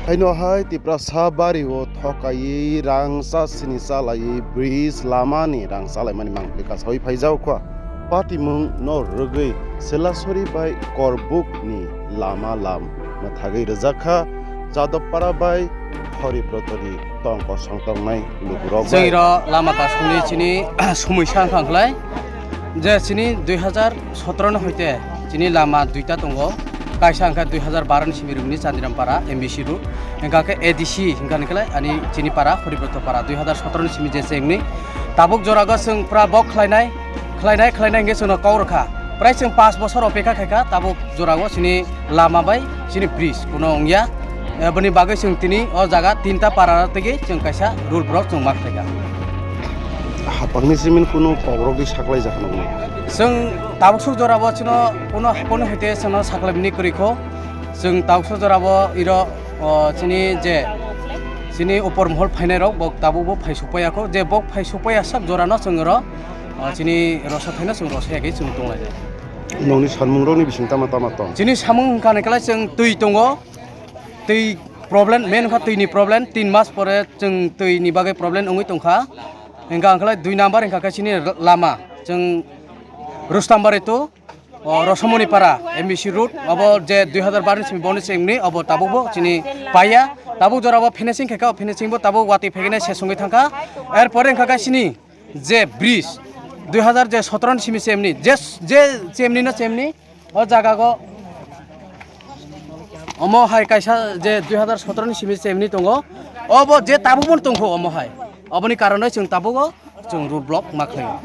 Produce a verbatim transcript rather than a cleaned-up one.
Haino hai Tiprasa bari o thokaiwi rang cha sini chalaiwi bridge lama ni rang chalaimani mangpili kasawi phaijak kha. Patimung no rwgwi Selasori bai Korbuk ni lama lam mwthagwi rwjak kha. Chadopara bai Horibrotoni tongkosong tongnai lukurok bai. Chwngno lama kasongni chini sumui sa wngkha khlai. Je chini dui hazar sotoro ni hoite chini lama duita tongo. Kaisa wngkha dui hazar baro ni simi rwgwini Chandiram para M B C road. Wngkha khe A D C wngkha ni khlai ani chini para Horibrotopara dui hazar sotoro ni simi je chengni. Tabuk jorago chwng pura bok khlainai, khlainai, khlainai hwnkhe chwngno kok rwkha. Prai chwng pash bosor opekha khaikha, tabuk jorao chini lama bai chini bridge kuno wngya. Eh, boni bagwi chwng tini o jaga tinta para tigi chwng kaisa road block chwng ma khlaikha. Hapangni simin kuno kokrok di saklai jak nokni. Chwng tabuk suk jorao chwngno kuno, kuno hete chwngno saklaimani kwrwi kho. Chwng tabuk suk jorao iro, o, chini je chini upor mohol phainai rok bo tabuk bo phai supaiya kho. Je bo phai supaiya sak jorano chwng oro, o, chini rosa thaino chwng rosa yagwi chwng tonglai. Nokni salmung rokni bising tama tama tong? Chini samung hwnkha ni khlai chwng twi tongo, twi problem, main wngkha twini problem, tin mas pore chwng twini bagwi problem wngwi tongkha. Hwnkha ang khlai dui number hwnkha khe chini lama, chwng Rustam Bari to, o, Rosomoni Para, M B C road, abo je dui hazar baro ni simi boni chengni, abo tabukbo chini paiya, tabuk jorabo finishing khaikha, o finishing bo tabuk watwi phaikhe se songwi thangkha, er pore wngkha khe chini je bridge, dui hazar je sotoro ni simi chemni, je, je chemni no chemni, o jaga go omo hai kaisa je dui hazar sotoro ni simi chemni tongo, obo je tabuk bo tongkho omo hai, oboni karonoi chwng tabugo chwng road block ma khlaio.